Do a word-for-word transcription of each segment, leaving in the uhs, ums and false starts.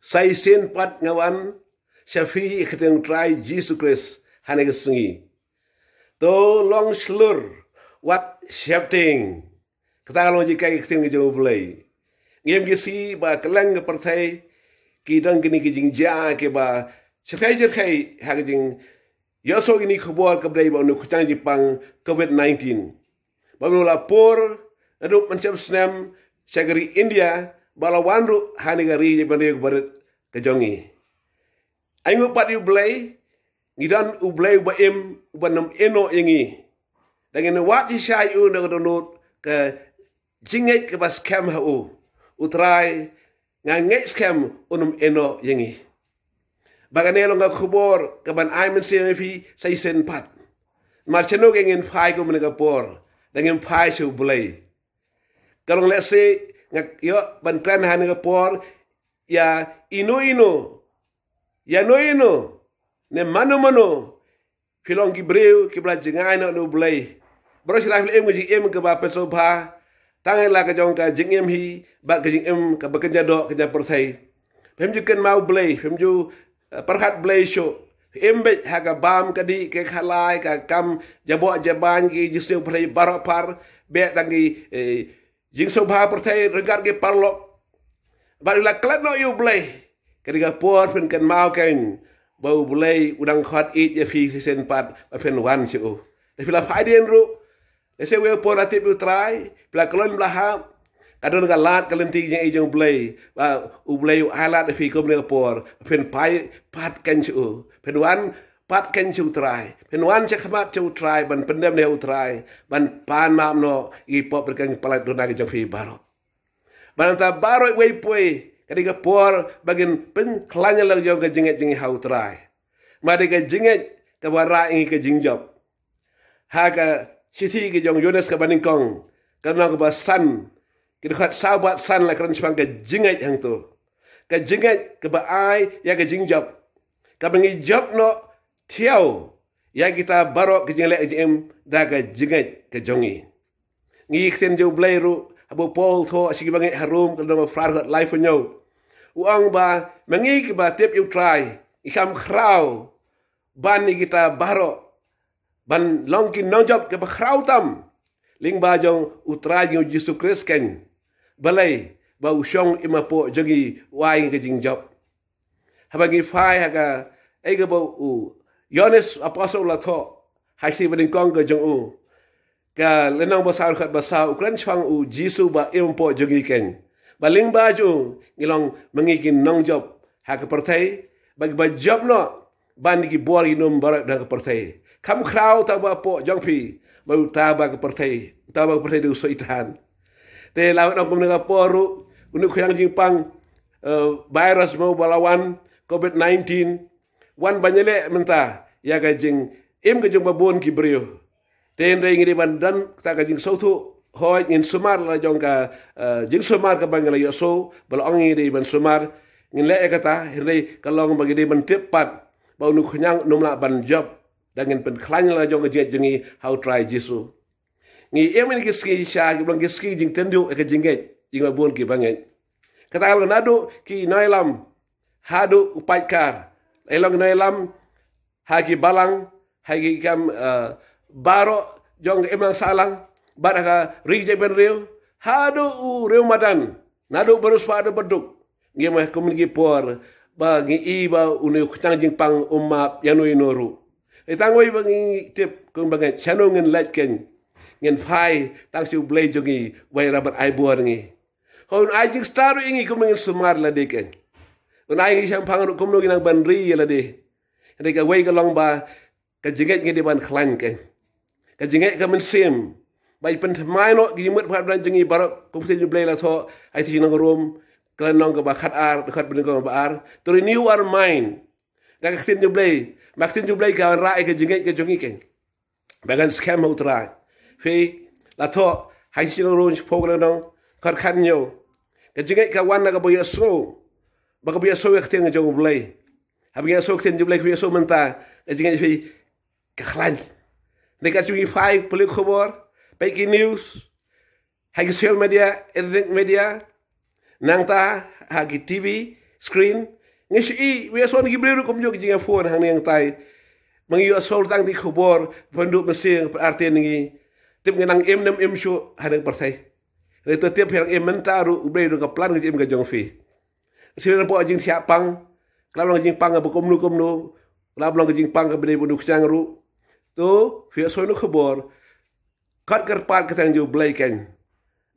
Sa shisien pat nga wan sha phi ha ka kyrteng Trai Jisu Khrist ha kane ka sngi. To long shlur, wat sheptieng. Kata ka long jinghikai ka ktien ka jong U Blei. Ngim, ki sngi ba kylleng ka pyrthei ki don kine ki jingjia kiba shyrkhei shyrkhei ha ka jingïohsngew ïa kine ki khubor kaba dei ba une u khñiang jingpang covid nineteen. Ba u la pur naduh mynshem snem sha ka ri India, ba la wan ruh ha kane ka ri jingbarit ka jong ngi. Ainguh pat ïa U Blei, ngi don U Blei uba im, uba nym ïehnoh ïa ngi. Da ngin wad shisha ïa u na ka dohnud ka jingngeit kaba skhem ha u. U Trai, nga ngeit skhem un nym ïehnoh ïa ngi. Ba kane long ka khubor kaban ai mynsiem ïa phi sa shisien pat. Namar shano ngin phai kum ha kane ka por? Da ngin phai sha U Blei. Ka long lehse nga ïoh ban kren ha kane ka por ïa ino ino, ïa no ino, ne mano mano, phi long ki briew kiba la jngai noh na U Blei. Baroh shi la phi la im ka jingim kaba pynsngewbha, tang ïa la ka jong ka jingim hi bad ka jingim kaba kynja doh kynja pyrthei. Phim ju kynmaw Blei, phim ju, eh, pyrkhat Blei shuh. Phi im beit ha ka bam ka dih, ka khalai, ka kam jaboh jaban, ki jingsniew pyrthei baroh phar, beit tang ki, eh, jingsngewbha pyrthei ryngkat ki paralok. Bad la klet noh ïa U Blei, ka dei ka por phin kynmaw kein ba U Blei u dang khot ïeit ïa phi sa shisien pat ba phin wan sha u. Lada phi la phai dien ruh, lehse uwei u por la tip ïa U Trai, phi la khlaiñ, phi la hap, ka don ka lad ka lynti jingïeit jong U Blei, ba U Blei u ailad ïa phi kum ha kane ka por ba phin phai pat kein sha u. Phin wan pat kein sha U Trai. Phin wan sha khmat sha U Trai ban pyndem ïa U Trai, ban pan map noh ïa ki pop bad ki jingpyllait duna ki jong phi baroh. Bad nangta baroh iwei pa iwei ka dei ka por ba ngin pynkhlaiñ ïa la ka jong ka jingngeit jong ngi ha U Trai. Namar dei ka jingngeit kaba wanrah ïa ngi ka jingjop. Ha ka shithi ka jong u Ïoannis kaba nyngkong, ka lynnong kaba san, ka dkhot saw bad san la kren shaphang ka jingngeit hangto. Ka jingngeit kaba ai ïa ka jingjop, kaba ngi jop noh thiaw ïa kita baroh ki jingleh jingim da ka jingngeit ka jong ngi. Ngi ïa ka ktien jong U Blei ruh, haba u Paul u thoh sha ki bangeit ha Rom, ka lynnong ba phra, dkhot laiphew hynñiew, u ong ba ma ngi kiba tip ïa U Trai ngi kham khraw ban ïa kita baroh ban long ki nongjop kiba khraw tam lyngba jong U Trai jong ngi U Jisu Khrist kein. Balei? Ba u shong im hapoh jong ngi, u ai ngi ka jingjop. Haba ngi phai ha ka, eh, kaba u Ïoannis Apostol u la thoh ha ka shithi ba nyngkong ka jong u, ka lynnong ba saw, dkhot ba saw, u kren shaphang U Jisu ba im hapoh jong ngi kein. Ba lyngba jong u ngi long ma ngi ki nongjop ha ka pyrthei, ba kiba jop noh ban ïa ki bor ki nym baroh na ka pyrthei. Kham khraw uta uba hapoh jong phi bad uta uba ha ka pyrthei. Uta uba ha ka pyrthei dei u Soitan. Te la wan ong kumne ka por ruh, une u khñiang jingpang, eh, virus mo ba la wan, covid nineteen, wan ban ïaleh mynta ïa ka jingim ka jong ba bun ki briew. Te hynrei ngi dei ban don kata ka jingsngewthuh, hooid ngin sumar la jong ka, eh, jingsumar kaba ngi la ïohsngew ba la ong ngi dei ban sumar, ngin leh ïa kata, hynrei ka long ba ngi dei ban tip pat ba une u khñiang un nym lah ban jop da ngin pynkhlaiñ la jong ka jingngeit jong ngi ha U Trai Jisu. Ngi im ïa kine ki sngi shisha kiba long ki sngi jingtynjuh ïa ka jingngeit jong ba bun ki bangeit. Kata ka long naduh ki nongïalam haduh u paidkhar, la long ki nongïalam ha ki balang, ha ki kam, eh, baroh jong ka imlang sahlang, bad ha ka ri jaitbynriew, haduh u riew madan, naduh u riewspah haduh u baduk. Ngi im ha kumne ki por ba ngi i ba une u khñiang jingpang um map ïa no ïa no ruh. Te tang wei ba ngi tip kum bangeit, shano ngin leit kein? Ngin phai tang sha U Blei jong ngi, uba ïarap bad ai bor ïa ngi. Hooid un ai jingstad ruh ïa ngi kumno ngin sumar ïa lade kein. Un ai ngi shemphang ruh kumno ngin nang ban ri ïa lade. Hynrei kawei ka long ba ka jingngeit ngi dei ban khlaiñ kein. Ka jingngeit ka mynsiem. Ba i pynthymmai noh ki jingmut phad bneng jong ngi baroh, kum ka ktien U Blei la thoh ha ka shithi ki nong Rom, ka lynnong kaba khatar, dkhot ba nyngkong bad ba ar. To renew our mind. Da ka ktien U Blei, ma ka ktien U Blei ka wanrah ïa ka jingngeit ka jong ngi kein. Ba ngan skhem ha U Trai. Phi, la thoh ha ka shithi ki nong Rom shiphew ka lynnong, dkhot khathynñiew. Ka jingngeit ka wan na kaba ïohsngew. Ba kaba ïohsngew ïa ka ktien ka jong U Blei. Haba ngi ïohsngew ka ktien U Blei, kaba ïohsngew mynta, ka jingngeit phi ka khlaiñ. Hynrei ka jingphai pule khubor, peit ki news, ha ki social media, electronic media, nangta ha ki T V, screen, ngi shu i, wi ason ki briew ruh kumjuh ki jingïaphone hangne hangtai. Ba ngi ïohsngew tang ki khubor, pynduh mynsiem, pynartin ngi. Tip ngi nang im ne ym im shuh hangne pyrthei. Hynrei to tip phi nang im mynta ruh, U Blei u don ka plan ka jingim ka jong phi. Shisien hapoh jingthiah pang, ka la long ka jingpang kaba kumno kumno, ka la long ka jingpang kaba dei ba u khñiang ruh. To, phi ïohsngew na khubor, khot kyrpad ka kyrteng jong U Blei kein.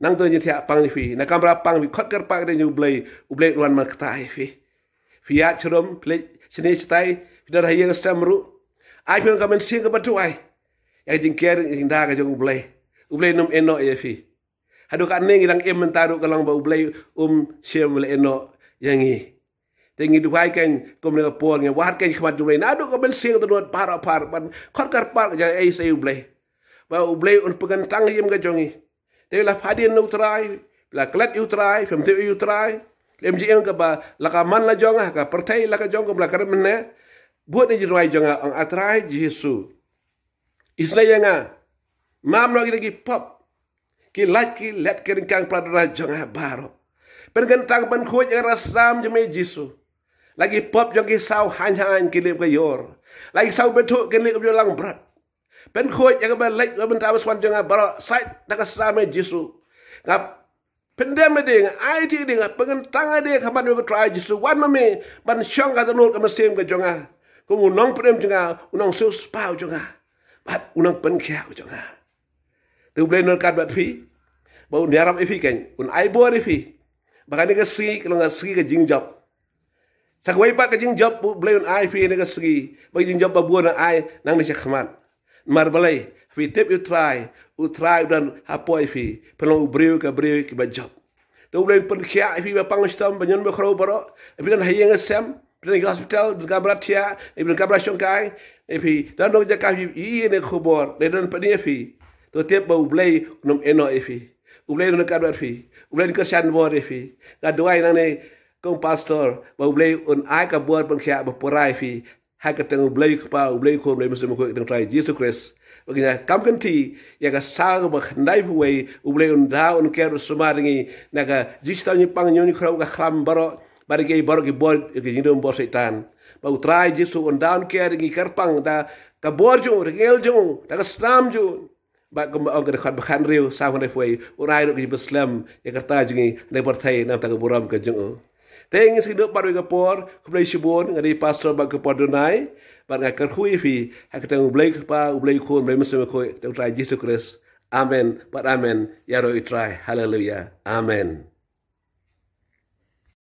Nangta jingthiah pang jong phi, na kamra pang phi khot kyrpad ka kyrteng jong U Blei, U Blei un wan man kata ïa phi. Phi ïaid sharum, phi leit shane shatai, phi don ha ïing ha sem ruh. Ai phi long ka mynsiem kaba duwai ïa ka jingker jingda ka jong U Blei. U Blei un ym ïehnoh ïa phi. Haduh katne ngi dang im mynta ruh ka long ba U Blei um shym la ïehnoh ïa ngi. Te ngi duwai kein kumne ka por, ngi wad kein khmat jong U Blei naduh ka mynsiem ka dohnud baroh phar, ban khot kyrpad ka jong ngi ïa U Blei. Ba U Blei un pynkyntang ïa ka jingim ka jong ngi. Te la phi hadien na U Trai, la klet ïa U Trai, phim tip ïa U Trai, la im jingim kaba la ka man la jong nga, ka pyrthei la ka jong nga, la ka rim mynne. Bud ïa ka jingduwai jong nga, ong, A Trai Jisu, isynei ïa nga, map noh kita ki pop, ki lait ki let, ki ryngkang pradra jong nga baroh. Pynkyntang pynkhuid ïa ka rah snam jong me Jisu. La ki pop jong ngi saw haiñ haiñ kin lip ka ïor. La ki saw bthuh kin lip ka bynriew langbrot. Pynkhuid ïa kaba lait, ka bynta ba shu wan jong nga baroh, sait da ka snam me Jisu. Nga pyndem ïa de, nga aiti ïa de, nga pynkyntang ïa de ha khmat jong U Trai Jisu. Wan ma me ban shong ha ka dohnud ka mynsiem ka jong nga, kum u nongpynim jong nga, u nongsiewspah jong nga, bad u nongpynkhiah jong nga. Te U Blei un ryngkat bad phi, ba un ïarap ïa phi kein, un ai bor ïa phi. Ba kane ka sngi ka long ka sngi ka jingjop. Sa kawei pat ka jingjop U Blei un ai phi ha kane ka sngi, ba ka jingjop ba bun un ai nangne sha khmat. Namar balei? Phi tip ïa U Trai, U Trai u don hapoh phi, phi long u briew ka briew kiba jop. Te U Blei un pynkhiah ïa phi ba pang shitom, ba ñion ba khrew baroh, phi don ha ïing ha sem, phi don ha hospital, don kamra thiah, phi don kamra shongkai, phi don ha jaka phi ïohi ïa kane ka khubor, lei don pyni ïa phi. To tip ba U Blei un ym ïehnoh ïa phi. U Blei un ryngkat bad phi. U Blei un kyrshan bor ïa phi. Nga duwai nangne kum pastor, ba U Blei un ai ka bor pynkhiah ba pura ïa phi. Ha ka kyrteng U Blei U Kpa, U Blei U Khun, U Blei Mynsiem Bakhuid, ka kyrteng U Trai Jisu Khrist. Ba ngin ïa kam kynti ïa ka saw kaba khyndaiphew wei, U Blei un da un ker un sumar ïa ngi na ka jingshitom jingpang, ñion ñiewkhrew, ka khlam baroh, bad ïa kiei baroh ki bor, ïa ki jingdum bor Soitan. Ba U Trai Jisu un da un ker ïa ngi kyrpang da ka bor jong u, da ka angel jong u, da ka snam jong u. Ba kumba ong ka dkhot ba khathynriew, saw khyndai phew wei, un ai ruh ka jingpynslem ïa ka rta jong ngi ha kane ka pyrthei na ka bynta ka burom ka jong u. Te ngin sa ïakynduh pat ha kawei ka por, khublei shibun, nga dei pastor Bah Kyrpad Durnai, bad nga kyrkhu ïa phi ha ka kyrteng U Blei U Kpa, U Blei U Khun, U Blei Mynsiem Bakhuid, U Trai Jisu Khrist. Amen bad amen. Ïaroh ïa U Trai. Haleluia. Amen.